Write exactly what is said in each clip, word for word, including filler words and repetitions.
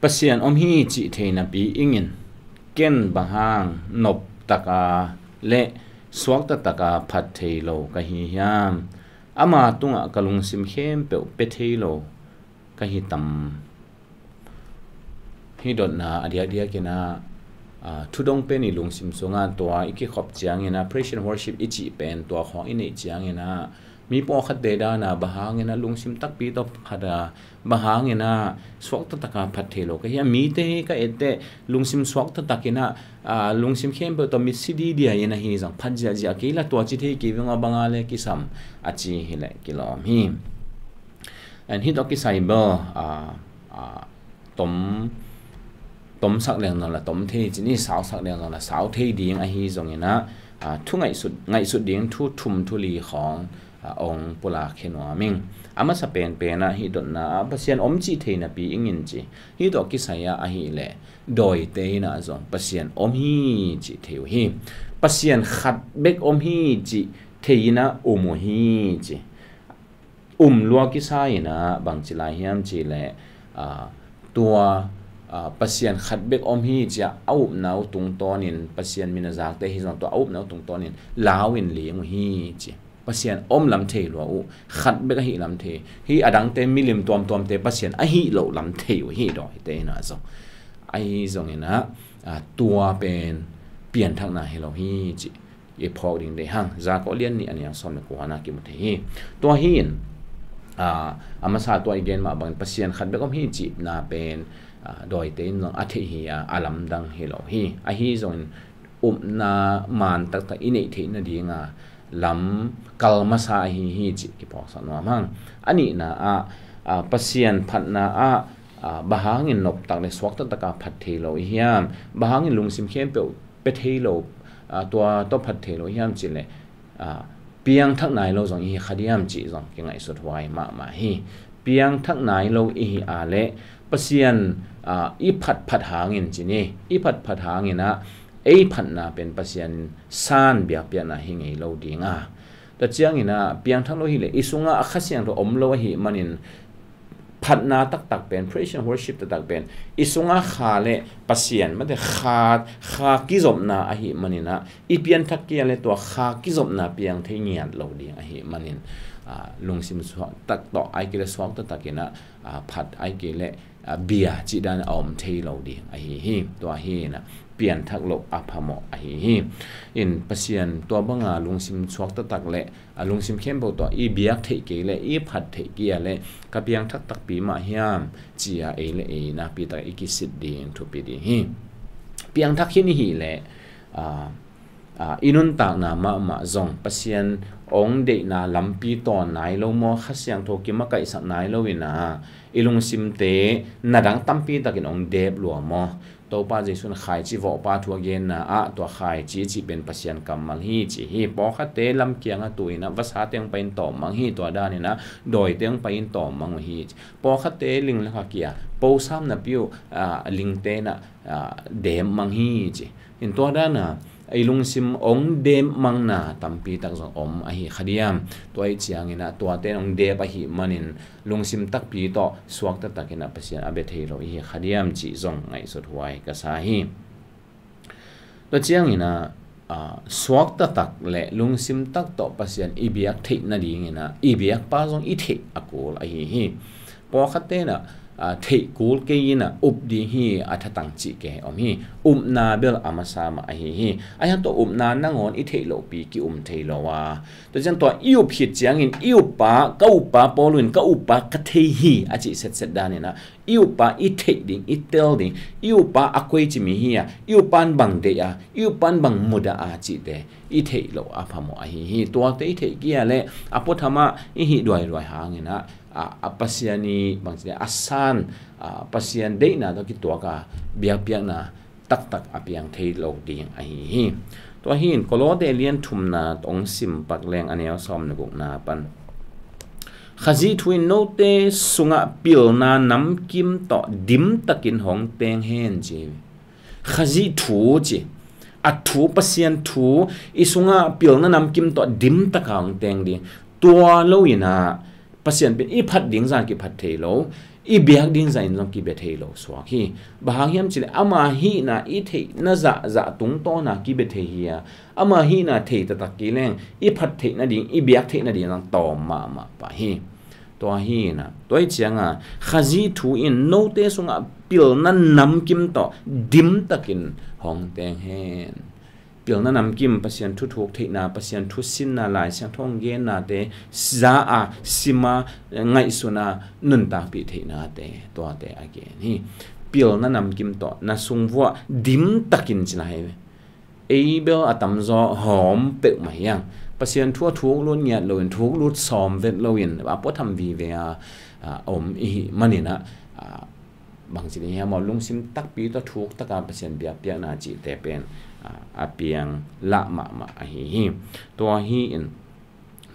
Pasian om hi cih thei napi ingin, ken bang hang nop taka le suakta taka phat thei lo ka hi hiam? Ama tungah ka lungsim khempeuh pia thei lo ka hi tam? Hih dotna a diakdiak in ah, aa, thudong pen i lungsim sungah tua i kikhop ciangin ah, praise and worship i cih pen tua khawng i neih ciangin ah, mi pawlkhatte dan ah bang hangin ah lungsim takpi tawh phat a, bang hangin ah suakta taka phat thei lo ka hi a, mite hi ka etteh lungsim suakta takin ah, aa, lungsim khempeuh tawh mitsi didia in ahi zong phat ziahziah kei la, tua ci thei kei veng a, bang a le kisam a ci hi leh kilawm hi. And hih tawh kisai bel, aa, aa, tom, tom sak leng zong la tom thei ci ni, sau sak leng zong la sau thei ding ahi zongin ah, aa, thu ngaihsut, ngaihsut ding thu thum thu li khawng, aa, ong pulak hi nuam ing. A masa penpen ah hih dotna ah Pasian om cih thei napi ingin ci. Hih tawh kisai ah ahih leh dawite in ah zong Pasian om hi cih thei uh hi. Pasian khat bek om hi cih thei in ah um uh hi ci. Um lua kisa in ah bangci lai hiam cih leh, aa, tua, aa, Pasian khat bek om hi ci a, a upna uh tungtawnin Pasian min a zakte hi zong tua a upna uh tungtawnin lau in ling uh hi ci. Pasian om lam thei lua uh, khat bek ahi lam thei. Hih a dangte milim tuamtuamte Pasian ahi loh lam thei uh hi dawite in ah zong. Ahi zongin ah, aa, tua pen pianthakna hi lo hi ci. I phawk ding deih hang. Jakob lian nih a neu sawm le kuana kimu thei hi. Tua hi in, aa, a masa tua i gen mah bangin Pasian khat bek om hi cihna pen, aa, dawite in zong a theih hi a, a lamdang hi lo hi. Ahi zongin upna man taktak i neih theih nadinga lam kal masa ahi hi cih kiphawksak nuam hang. A nihna ah, aa, Pasian phatna ah, aa, bang hangin noptak le suakta taka phat thei lo i hiam? Bang hangin lungsim khempeuh pia thei lo, aa, tua tawh phat thei lo i hiam cih leh, aa, piangthak nai lo zong i hi kha diam cih zong kingaihsut huai mahmah hi. Piangthak nai lo i hi a leh Pasian, aa, i phatphat hangin ci ni, i phatphat hangin ah ei phatna pen Pasian san biakpiakna hi ngei lo ding a. Tua ciangin ah piangthak lo hi leh i sungah a Kha Siangtho om lo ahih manin phatna taktak pen, praise and worship taktak pen i sungah Kha le Pasian, mate Kha, Kha kizopna ahih manin ah i pianthak kei a leh tua Kha kizopna piang thei ngiat lo ding ahih manin, aa, lungsim suakta tak tawh ai kei leh suakta takin ah, aa, phat ai kei leh, aa, bia cih dan a om thei lo ding ahi hi. Tua hi in ah pianthak loh a phamawh ahi hi. In Pasian tua banga lungsim suakta tak le a lungsim khempeuh tawh i biak theih kei leh i phat theih kei a leh ka piangthak takpi mah hiam ci a ei le ei nakpi tak i kisit ding thupi ding hi. Piangthak hi ni hi leh, aa, aa, i nuntakna mahmah zong Pasian ong deihna lampi tawn nai lo maw, Kha Siangtho kimakaihsak nai lo in ah i lungsimte na dang tampi takin ong dep lua maw? Topa Jesu in khaici vawhpa thu a genna ah tua khaici cih pen Pasian kammal hi ci hi. Pawlkhatte lamkiang a tu in ah vasate ong pai in tawm mang hi, tua dan in ah dawite ong pai in tawm mang uh hi ci. Pawlkhatte ling lak a kia posam napi uh, aa, lingte in ah, aa, dep mang hi ci. In tua dan a i lungsim ong dep mangna tampi tak zong om ahi kha diam? Tua i ciangin ah tuate in ong dep ahih manin lungsim takpi tawh suakta takin ah Pasian a bia thei lo i hi kha diam cih zong ngaihsut huai ka sa hi. Tua ciangin ah, aa, suakta tak le lungsim tak tawh Pasian i biak theih nadingin ah i biakpa zong i theih a kul ahi hi. Pawlkhatte in ah, aa, theih kul kei in ah up ding hi a thatang cih kei om hi. Upna bel a masa mah ahi hi. Ahi hang tua upna nangawn i theih lohpi ki-um thei lo a, tua ciang tua i up khit ciangin i uppa, ka uppa Paul in ka uppa ka thei hi a cih setset dan in ah i uppa i theih ding, i tel ding, i uppa a koici mi hi a, i uppa in bang deih a, i uppa in bang mudah a cihte i theih loh a phamawh ahi hi. Tuate i theih kei a leh a puatham ah i hih duaiduai hangin ah, a, a Pasian i bangci a san, a, Pasian deihna tawh kituak a biakpiakna taktak a piang thei lo ding ahi hi. Tua hi in Kolose lian thumna ong sim pak leng a neu sawm le gukna pan. Khazih thu in note sungah pilna namkim tawh dimtakin hong teng hen ci. Khazih thu ci. A thu, Pasian thu i sungah pilna namkim tawh dimtaka hong teng ding. Tua lo in ah Pasian pen i phat ding zah kiphat thei lo, i biak ding zahin zong kibia thei lo suak hi. Bang hang hiam cih leh ama hihna i theihna zahzah tungtawna kibia thei hi a, ama hihna thei taktak kei leng i phat theih nading, i biak theih nading zong tawm mahmah pah hi. Tua hi in a, tua hi cianga Khazih thu in note sungah pilna namkim tawh dimtakin hong teng hen. Pilna namkim, Pasian thu thuk theihna, Pasian thu sinna, Lai Siangtho hong gennate za a, sim a, ngaihsun a, nuntakpih theihnate, tuate a gen hi. Pilna namkim tawh na sung vuah dimtakin ci lai hi. Ei bel a tamzaw hawm peuhmah hi hang. Pasian thu a thuk lut ngiat loin, thuk lut sawm vet loin, a puatham vive a, a om i hih manin a, a, bangci ding hiam aw, lungsim takpi tawh thuk taka Pasian biakpiakna cihte pen, a, a piang lah mahmah ahi hi. Tua hi in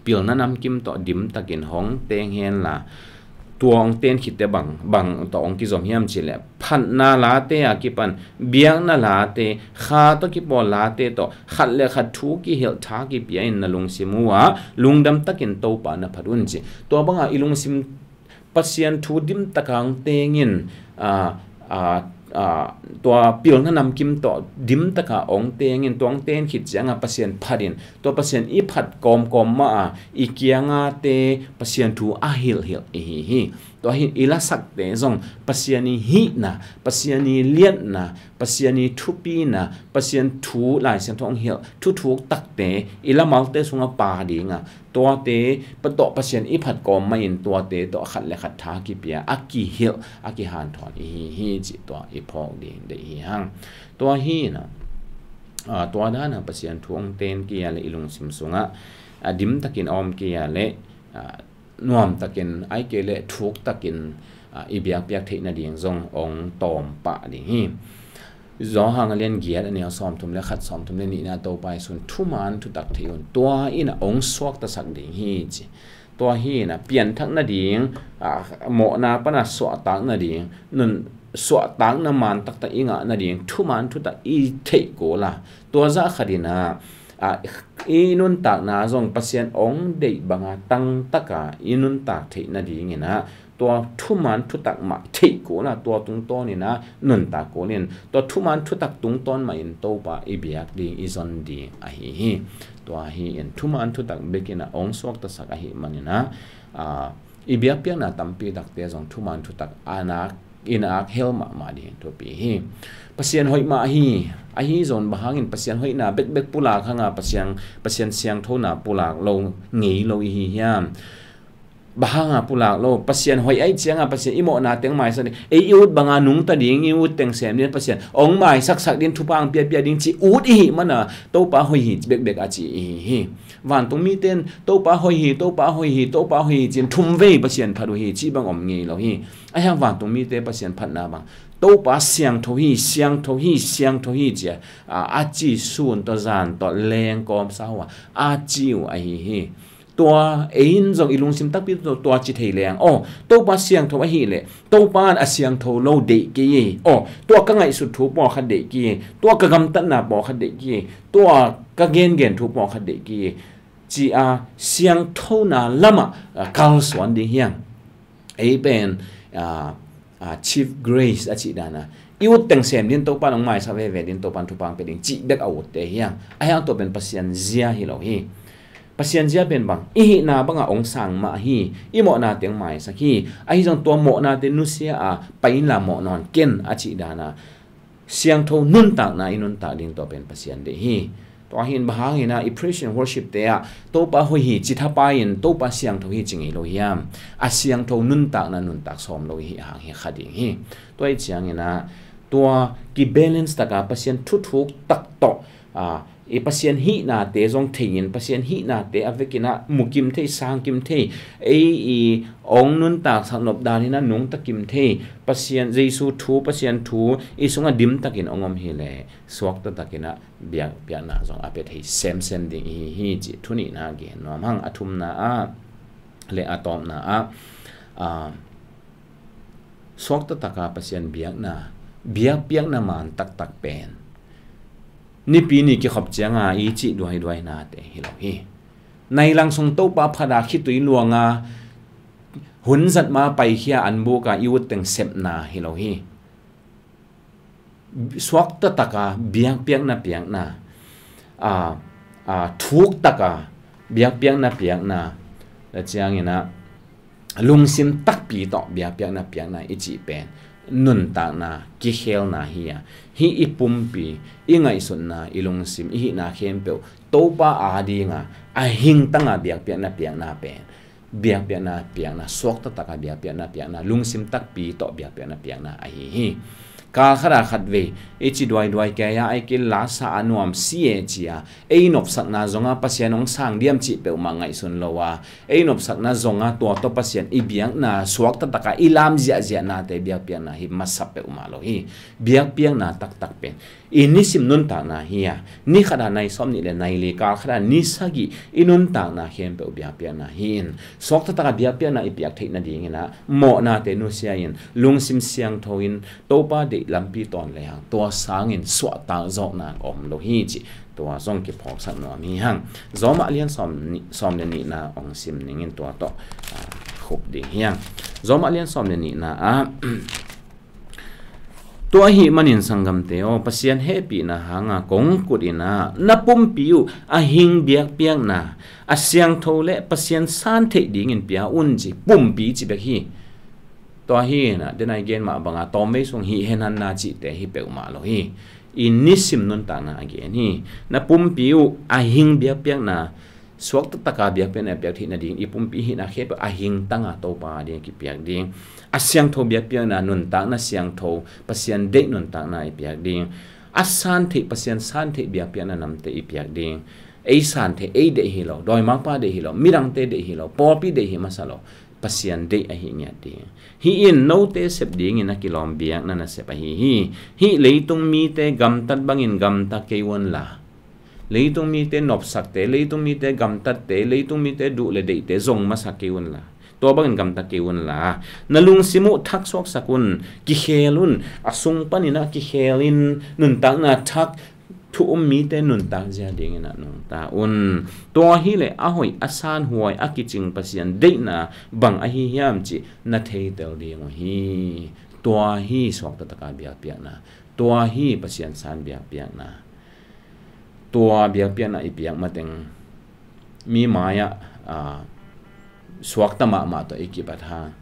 pilna namkim tawh dimtakin hong teng hen la, tua hong ten khitte bang, bang tawh hong kizom hiam cih leh, phatna late a kipan biakna late, kha tawh kipawl late tawh khat le khat thu kihilh, tha kipia in na lungsim uhah lungdam takin Topa na phat un ci. Tua banga i lungsim Pasian thu dimtaka hong tengin, a, a, a, tua pilna namkim tawh dimtaka hong tengin, tua hong ten khit cianga Pasian phatin, tua Pasian i phat kawmkawm mah a, i kiangate Pasian thu a hilhhilh i hi hi. Tua hi in i lasakte zong Pasian i hihna, Pasian i liatna, Pasian i thupina, Pasian thu Lai Siangtho hong hilh thuthuk takte i lamalte sungah pha dinga, tuate pa tawh Pasian i phat kawm mahin tuate tawh khat le khat tha kipia, a kihilh, a kihanthawn i hi hi cih tua i phawk ding deih hi hang. Tua hi in a, a, tua dana Pasian thu hong ten kei a leh i lungsim sungah, a, dimtakin a om kei a leh, a, nuamtakin, ahih kei leh thuktakin, a, i biakpiak theih nading zong hong tawm pah ding hi. Johan a lian giat, a neu sawmthum le khat, sawmthum le nihna, Topa Jesuh in thuman thutak thei un, tua in a hong suaktasak ding hi ci. Tua hi in a pianthak nading, a, mawhna pana suahtak nading, nun suahtakna man taktak i ngah nading thuman thutak i theih kul a, tua zah khat in a, a, i nuntakna zong Pasian hong deih banga tangtaka i nuntak theih nadingin a, tua thuman thutak mah theih kul a, tua tungtawnin a nuntak kul in, tua thuman thutak tungtawn mahin Topa i biak ding, i zon ding ahi hi. Tua hi in thuman thutak bekin a hong suaktasak ahih manin a, a, i biakpiakna tampi takte zong thuman thutak a nak, i nak hel mahmah ding thupi hi. Pasian hoih mah hi, ahi zong bang hangin Pasian hoihna bekbek pulak hanga Pasian, Pasian siangthona pulak lo ngei lo i hi hiam? Bang hanga pulak lo, Pasian hoih ahih cianga Pasian i mawhna teng maisak ding, ei i ut banga nungta ding, i ut teng sem ding, Pasian hong maisaksak ding, thupha hong piapia ding ci ut i hih mana Topa hoih hi bekbek a ci i hi hi. Vantung mite in Topa hoih hi, Topa hoih hi, Topa hoih hi ci-in thum vei Pasian phat uh hi cih bang om ngei lo hi. Ahi hang vantung mite Pasian phatna bang, Topa siangtho hi, siangtho hi, siangtho hi ci a, a, a ci sun tawh zan tawh leng kawmsa uh a, a ci uh ahi hi. Tua ei in zong i lungsim takpi tawh tua ci thei leng, aw, Topa siangtho ahih leh Topa in a siangtho lo deih kei hi. Aw, tua ka ngaihsut thu pawlkhat deih kei hi, tua ka gamtatna pawlkhat deih kei hi, tua ka gengen thu pawlkhat deih kei hi, ci a, siangthona lamah, a, kalsuan ding hi hang. Ei pen, a, a, chief grace a cih dana, i ut teng sem ding Topa in hong maisak veve ding, Topa in thupha hong pia ding cih bek a utte hi hang. Ahi hang tua pen Pasian zia hi lo hi. Pasian zia pen bang, i hihna banga hong sang mah hi, i mawhna teng maisak hi. Ahi zong tua mawhnate nusia a, pai inla mawh nawn ken a cih dana, siangtho nuntakna i nuntak ding tua pen Pasian deih hi. Tua hi in bang hangin a i praise and worship te ah Topa hoih hi ci thapai in Topa siangtho hi ci ngei lo hiam? A siangtho nuntakna nuntak sawm lo i hih hang hi kha ding hi. Tua hi ciangin a tua kibalance taka Pasian thuthuk tak tawh, a, i Pasian hihnate zong thei in, Pasian hihnate a vekin a mukim thei, sangkim thei, ei i hong nuntaksak nop dan in a nungta kim thei, Pasian, Jesu thu, Pasian thu i sungah dimtakin hong om hi leh, suakta takin a biakpiakna zong a pia thei semsem ding i hi hi cih thu nihna gen nuam hang. A thumna ah le a tawpna ah, a, suakta taka Pasian biakna, biakpiakna man taktak pen nipi ni kikhop cianga i cih duaiduainate hi lo hi. Nai lang sung Topa phat a khitui luanga Hun zat ma paikhia an buka i ut teng sepna hi lo hi. Suakta taka biakpiakna piakna, a, a, thuk taka biakpiakna piakna, a ciangin ah lungsim takpi tawh biakpiakna piakna i cih pen nuntakna kikhelna hi a, hih i pumpi, i ngaihsutna, i lungsim, i hihna khempeuh Topa adinga a hingtanga biakpiakna piakna pen biakpiakna piakna, suakta taka biakpiakna piakna, lungsim takpi tawh biakpiakna piakna ahi hi. Kal khata khatvei i ci duaiduai kei a, ei kila sa a nuam si e ci a, ei nopsakna zonga Pasian hong sang diam cih peuhmah ngaihsun lo a, ei nopsakna zonga tua tawh Pasian i biakna suakta taka i lam ziahziahnate biakpiakna hi masa peuhmah lo hi. Biakpiakna taktak pen i nisim nuntakna hi a, ni khata nai sawm nih le nai li, kal khata ni sagih i nuntakna khempeuh biakpiakna hi in, suakta taka biakpiakna i piak theih nadingin ah mawhnate nusia in, lungsim siangtho in Topa deih lampi tawn lehang tua sangin suahtak zawkna om lo hi cih tua zong kiphawksak nuam hi hang. Zawmah lian sawm nih, sawm le nihna hong sim ningin tua tawh, ah, khup ding hi hang. Zawmah lian sawm le nihna ah, tua ahih manin sanggamte aw, Pasian hehpihna hanga kong kut in ah na pumpi uh a hing biakpiakna a siangtho le Pasian san theih dingin pia un ci. Pumpi ci bek hi. Tua hi in ah, den a i gen mah banga tawmvei sung hih henhanna cihte hi peuhmah lo hi. I nisim nuntakna a gen hi. Na pumpi uh a hing biakpiakna, suakta taka biakpiakna piak theih nading, i pumpi hihna khempeuh a hingtanga Topa ding kipiak ding. A siangtho biakpiakna, nuntakna siangtho, Pasian deih nuntakna i piak ding. A san theih, Pasian san theih biakpiakna namte i piak ding. Ei san theih, ei deih hi lo, dawimangpa deih hi lo, midangte deih hi lo, pawlpi deih hi masa lo, Pasian deih ahi ngiat ding. Hih in note sep dingin a kilawm biakna nasep ahi hi. Hih leitung mite gamtat bangin gamta kei un la, leitung mite nopsakte, leitung mite gamtatte, leitung mite duh le deihte zong masa kei un la, tua bangin gamta kei un la, na lungsim uh thaksuaksak un, kikhel un, a sung panin ah kikhel in nuntakna thak thu um mite nuntak zia dingin ah nungta un. Tua hileh a hoih, a sanhuai, a kicing Pasian deihna bang ahi hiam cih na theitel ding uh hi. Tua hi suakta taka biakpiakna. Tua hi Pasian san biakpiakna. Tua biakpiakna i piak mateng mi mai-ah, ah, suakta mahmah tawh i kibat hang,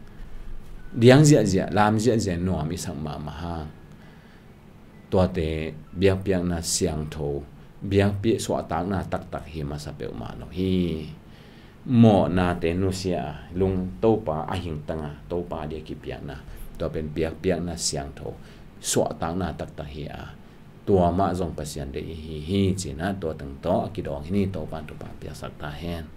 diang ziahziah, lam ziahziah nuam i sak mahmah hang, tuate biakpiakna siangtho, biakpiak suahtakna taktak hi masa peuhmah lo hi. Mawhnate nusia a, lung Topa a hingtanga Topa dia kipiakna, tua pen biakpiakna siangtho, suahtakna taktak hi a, tua mah zong Pasian deih hi hi, ci-in ah tua teng tawh a kidawng hi ni. Topa in thupha piaksak ta hen.